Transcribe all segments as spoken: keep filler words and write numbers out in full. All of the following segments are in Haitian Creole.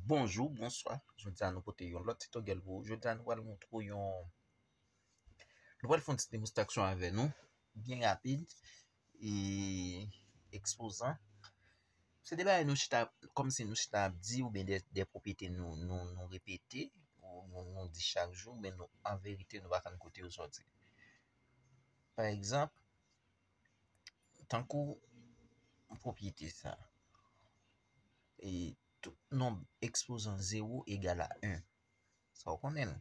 Bonjou, bonswa. Jodi a nou pote yon lòt titoryèl pou ou. Jodi a nou pral montre w yon, nou pral fè yon ti demonstrasyon avè nou, byen rapid. E ekspozan, se de bagay nou chita, kòmsi nou chita ap di, oubyen de, de pwopyete nou, nou, nou repete, ou nou, nou di chak jou, men nou, an verite, nou pa konn kote yo sòti. Pa egzanp, tankou pwopyete sa, e tout nonb ekspozan zewo egal a en. Sa w konnen l.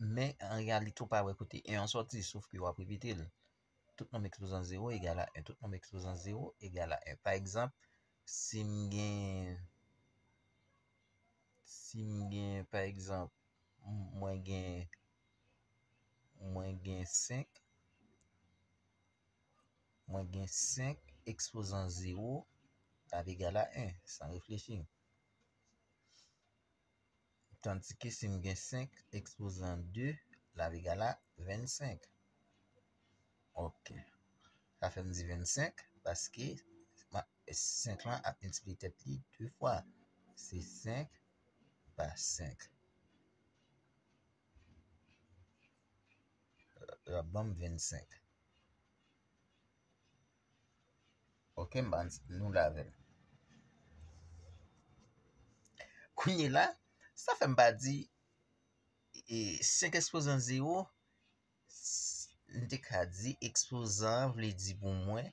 Men, an reyalite, w pa wè kote en an sòti, sof ke w ap repete l. Tout nonb ekspozan zewo egal a en. Tout nonb ekspozan zewo egal a en. Pa egzanp, si m gen, si m gen, pa egzanp, m- mwen gen, mwen gen senk, mwen gen senk ekspozan zewo, l ap egal a en, san reflechi. Tandike si m gen senk ekspozan de, l ap egal a vennsenk. Ok. Sa fè m di vennsenk, paske ma- senk lan ap miltipliye tèt li de fwa. Se senk pa senk. L ap ban m vennsenk. Ok, m pa nou la avè l. Kounye la, sa fè m pa di, e, senk ekspozan zewo, s- m te ka di ekspozan an vle di pou mwen,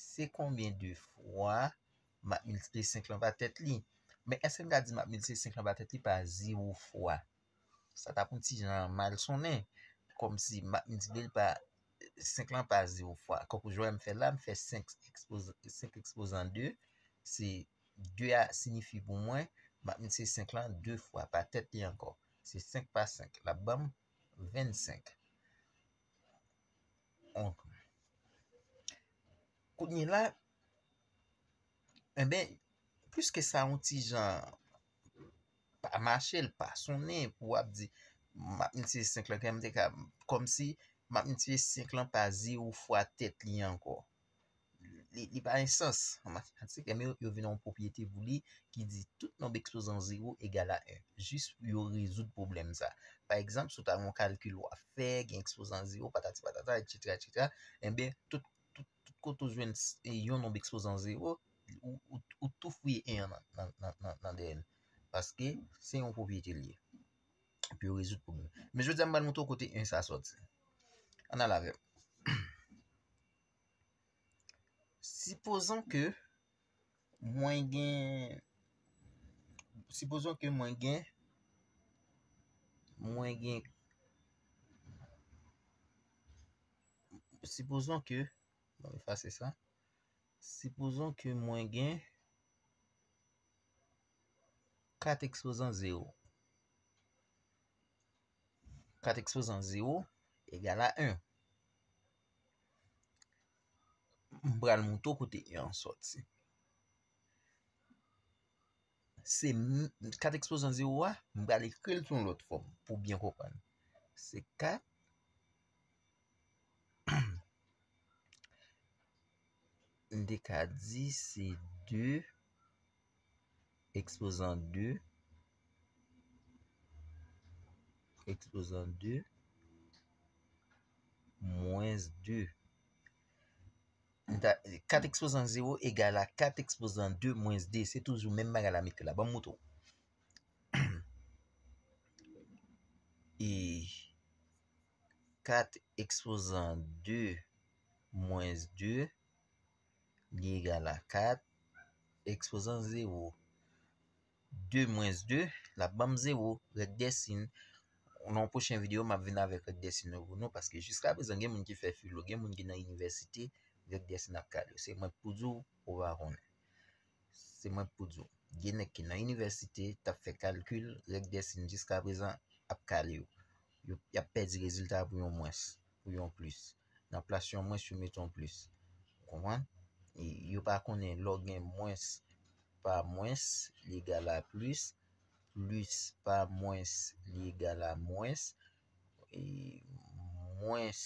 se konbyen de fwa m ap miltipliye senk lan pa tèt li. Men èske m ka di m ap miltipliye senk lan pa tèt li pa zewo fwa? Sa t ap yon ti jan mal sonnen, kòmsi m ap miltipliye l pa senk lan pa zewo fwa. Kankou jan m fè la, m fè senk ekspozan, senk ekspozan de, se de a siyifi pou mwen, m ap miltipliye senk lan de fwa pa tèt li ankò. Se senk pa senk, l ap ban m vennsenk. Ok. Kounye la, enben, piske sa yon ti jan pa mache, l pa sonnen pou w ap di, m ap miltipliye senk lan, kè m te ka, kòmsi m ap miltipliye senk lan pa zewo fwa tèt li ankò. Li, li pa gen sans an matematik, enben yo, yo vin yon pwopyete pou li ki di tout nonb ekspozan zewo egal a en. Jis pou yo rezoud pwoblèm sa. Pa egzanp, si w ta gen yon kalkil w ap fè, gen ekspozan zewo, patati patata, etsetera, etsetera, enben, tout, tout, tout kote w jwenn s- e yon nonb ekspozan zewo, ou, ou, ou tou fouye en an nan, nan, nan, nan, nan dèyè l. Paske se yon pwopyete l ye. Pou yo rezoud pwoblèm. Men jodi a, m pral montre w kote en sa sòti. Ann al avè m. Sipozon ke mwen gen, sipozon ke mwen gen, mwen gen, sipozon ke, bon, efase sa. Sipozon ke mwen gen kat ekspozan zewo. Kat ekspozan zewo egal a en. M pral montre w kote en an sòti. Se m- kat ekspozan zewo a, m pral ekri l sou yon lòt fòm pou w byen konprann. Se kat, m te ka di se de ekspozan de, ekspozan de, mwens de. M ta- kat ekspozan zewo egal a kat ekspozan de mwens de. Se toujou menm bagay la m ekri la. Ban m montre w. E kat ekspozan de mwens de, li egal a kat ekspozan zewo. De mwens de, l ap ban m zewo. Règ dè sin. Nan yon pwochen videyo, m ap vin avèk règ dè sin yo pou nou, paske jiskaprezan, gen moun ki fè filo, gen moun ki nan inivèsite, règ dè sin ap kale yo. Se mwen k pou di w, ou pa konnen. Se mwen k pou di w. Gen nèg ki nan inivèsite, t ap fè kalkil, règ dè sin jiskaprezan ap kale yo. Yo, y ap pèdi rezilta pou yon mwens, pou yon plis. Nan plas yon mwens, yo mete yon plis. Ou konprann? E yo pa konnen lè w gen mwens pa mwens, li egal a plis, plis pa mwens, li egal a mwens, e mwens,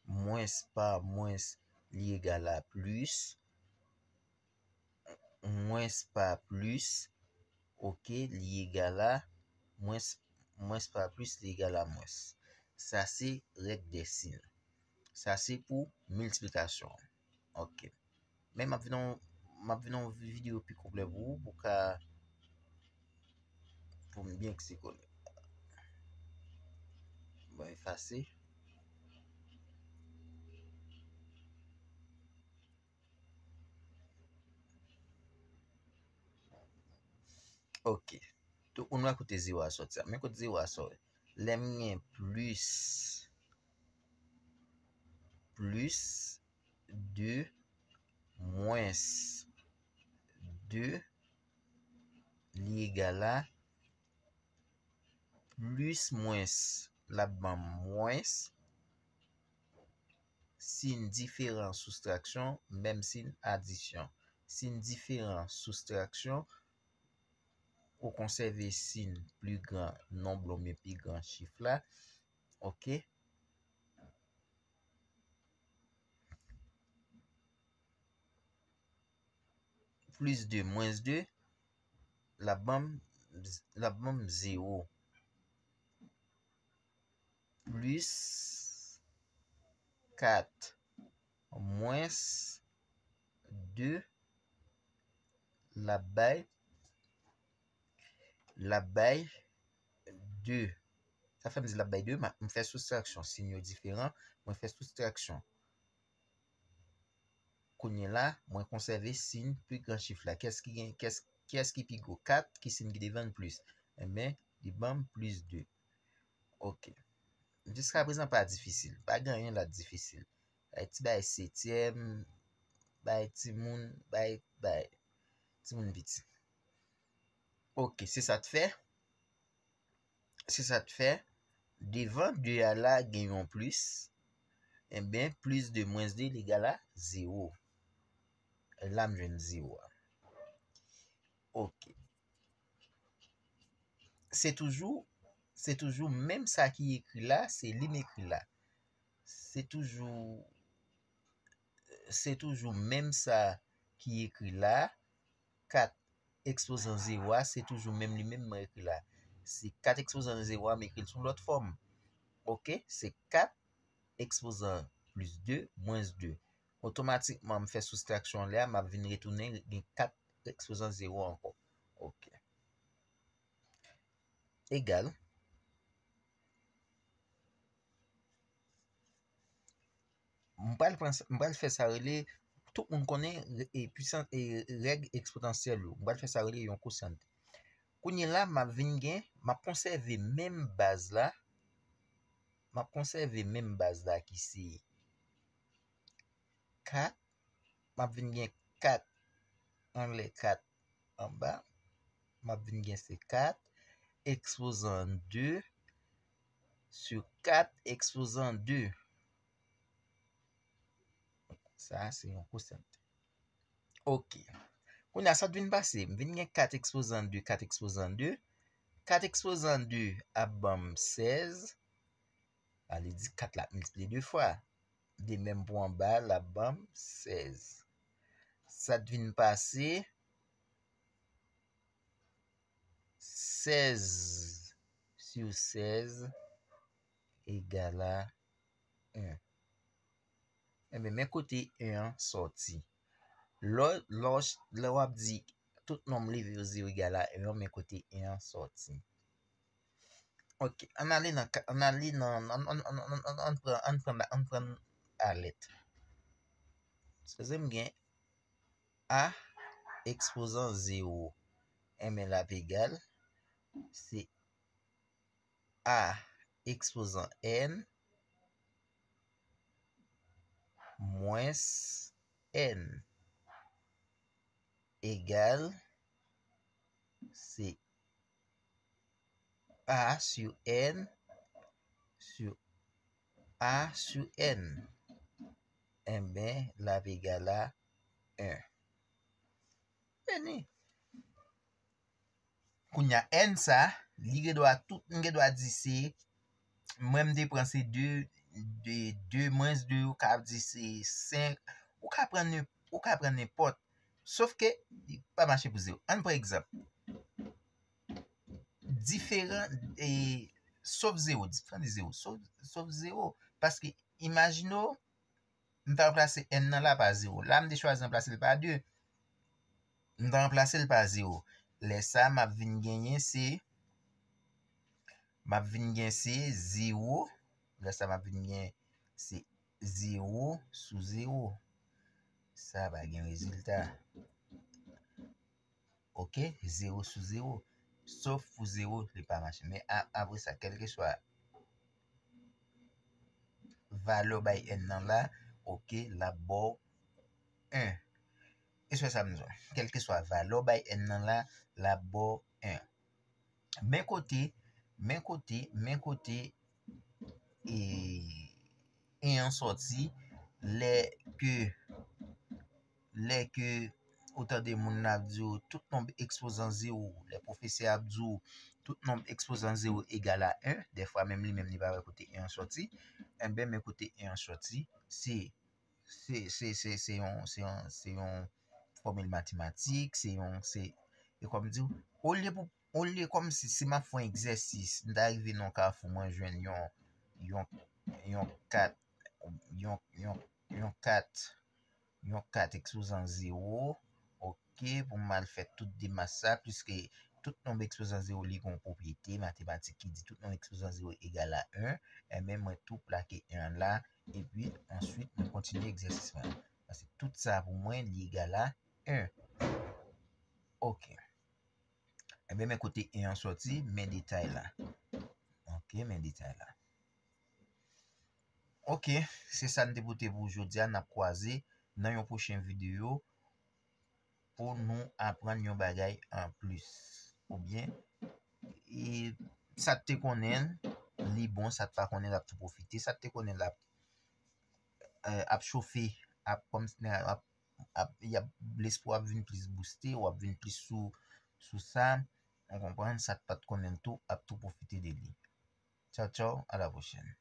mwens pa mwens, li egal a plis, mwens pa plis, oke, li egal a mwens, mwens pa plis, li egal a mwens. Sa se règ dè sin. Sa se pou miltiplikasyon. Oke. Men m ap vin yon, m ap vin yon vi-, videyo pi konplè pou ou, pou ka, pou m byen eksplike. Bon, efase. Oke. Tout moun wè kote zewo a sòti a. Men kote zewo a sòti. Lè m gen plis, plis de mwens de, li egal a plis mwens, l ap ban m mwens, sin diferan soustraksyon, menm sin adisyon. Sin diferan soustraksyon, ou konsève sin pli gran nonb la oubyen pi gran chif la. Oke. Plis de mwens de, l ap ban m, l ap ban m zewo. Plis kat mwens de, l ap bay, l ap bay de. Sa fè m di l ap bay de, m a, m fè soustraksyon. Sin yo diferan, mwen fè soustraksyon. Kounye la, mwen konsève sin pi gran chif la. Kiyès ki gen, kiyès, kiyès ki pi gwo? Kat, ki sin ki devan l? Plis. Enben, li ban m plis de. Oke. Jiskaprezan pa difisil. Pa gen anyen la difisil. Bay ti bay setyèm, bay timoun, bay, bay timoun piti. Oke, se sa t fè. Se sa t fè. Devan de a la gen yon plis. Enben, plis de mwens de l egal a zewo. La m jwenn zewo a. Oke. Se toujou, se toujou menm sa ki ekri la, se li m ekri la. Se toujou, se toujou menm sa ki ekri la. Kat ekspozan zewo a, se toujou menm li menm mwen ekri la. Se kat ekspozan zewo a, m ekri l sou lòt fòm. Oke? Se kat ekspozan plis de mwens de. Otomatikman, m fè soustraksyon lè a, m ap vin retounen gen kat eksponan zewo ankò. Oke. Egal. M pral pran, m pral fè sa rele, tout moun konnen, e, pwisans, e, règ eksponansyèl yo. M pral fè sa rele yon kosyant. Kounye la, m ap vin gen, m ap konsève menm baz la. M ap konsève menm baz la ki se kat. M ap vin gen kat anlè, kat anba. M ap vin gen se kat eksponan de sou kat eksponan de. Sa a se yon kosyant. Oke. Kounye a, sa t vin pase? M vin gen kat eksponan de, kat eksponan de. Kat eksponan de ap ban m sèz. A, li di kat la ap miltipliye de fwa. De menm pou anba, l ap ban m sèz. Sa t vin pase, sèz sou sèz egal a en. Enben, men kote en an sòti. Lè, lè, lè w ap di tout nonm leve yo zewo egal a en an, men kote en an sòti. Oke, ann ale nan ka-, ann ale nan, ann, ann pran, ann pran, ann pran a lèt. Sipoze m gen a eksponan zewo, enben l ap egal, se a eksponan n mwens n egal, se a sou n sou a sou n. Enben, l ap egal a en. Vini. Kounye a, n sa, li gen dwa tout, m gen dwa di se, mwen m te pran se de, de, de mwens de, ou ka di se senk, ou ka pran nen-, ou ka pran nenpòt. Sof ke li pa mache pou zewo. Ann pran egzanp. Diferan, e, sof zewo, diferan de zewo, sof, sof zewo. Paske, imajine w, m ta ranplase n nan la pa zewo. La, m te chwazi ranplase l pa de. M ta ranplase l pa zewo. Lè sa, m ap vin genyen se, m ap vin gen se zewo. Lè sa, m ap vin gen se zewo sou zewo. Sa pa gen rezilta. Ok, zewo sou zewo. Sof pou zewo, li pa mache. Men a-, apre sa, kèlkeswa valè w bay n nan la, ok, l ap ba w en. E se sa m di w. Kèlkeswa valè w bay n nan la, l ap ba w en. Men kote, men kote, men kote, e, en an sòti, lè ke, lè ke ou tande moun nan ap di w tout nonb ekspozan zewo, lè pwofesè ap di w tout nonb ekspozan zewo egal a en, dèfwa menm li menm li pa wè kote en an sòti, enben men kote en an sòti, se, se, se, se, se yon, se yon, se yon fòmil matematik, se yon, se, e kòm di w, olye pou, olye kòmsi, si m ap fè yon egzèsis, m ta rive nan yon kafou, mwen jwenn yon, yon, yon kat, yon, yon, yon kat, yon kat ekspozan zewo, ok, pou m al fè tout demach sa, piske tout nonb ekspozan zewo, li gen yon pwopriyete matematik ki di tout nonb ekspozan zewo egal a en, enben, mwen tou plake en an la, epi answit, mwen kontinye egzèsis mwen. Paske tout sa pou mwen, li egal a en. Ok. Enben, men kote en an sòti, men detay la. Ok, men detay la. Ok, se sa n te pote pou jodi a. N ap kwaze nan yon pwochen videyo pou nou aprann yon bagay anplis. Oubyen, e, sa t te konnen, li bon, sa t pa konnen, l ap tou pwofite. Sa t te konnen, l ap, e, ap chofe, ap kòm, ap, ap, y ap, lespri w ap vin plis booste, w ap vin plis sou, sou sa. Ou konprann, sa t pa t konnen tou, ap tou pwofite de li. Tchaw, tchaw, à la prochaine.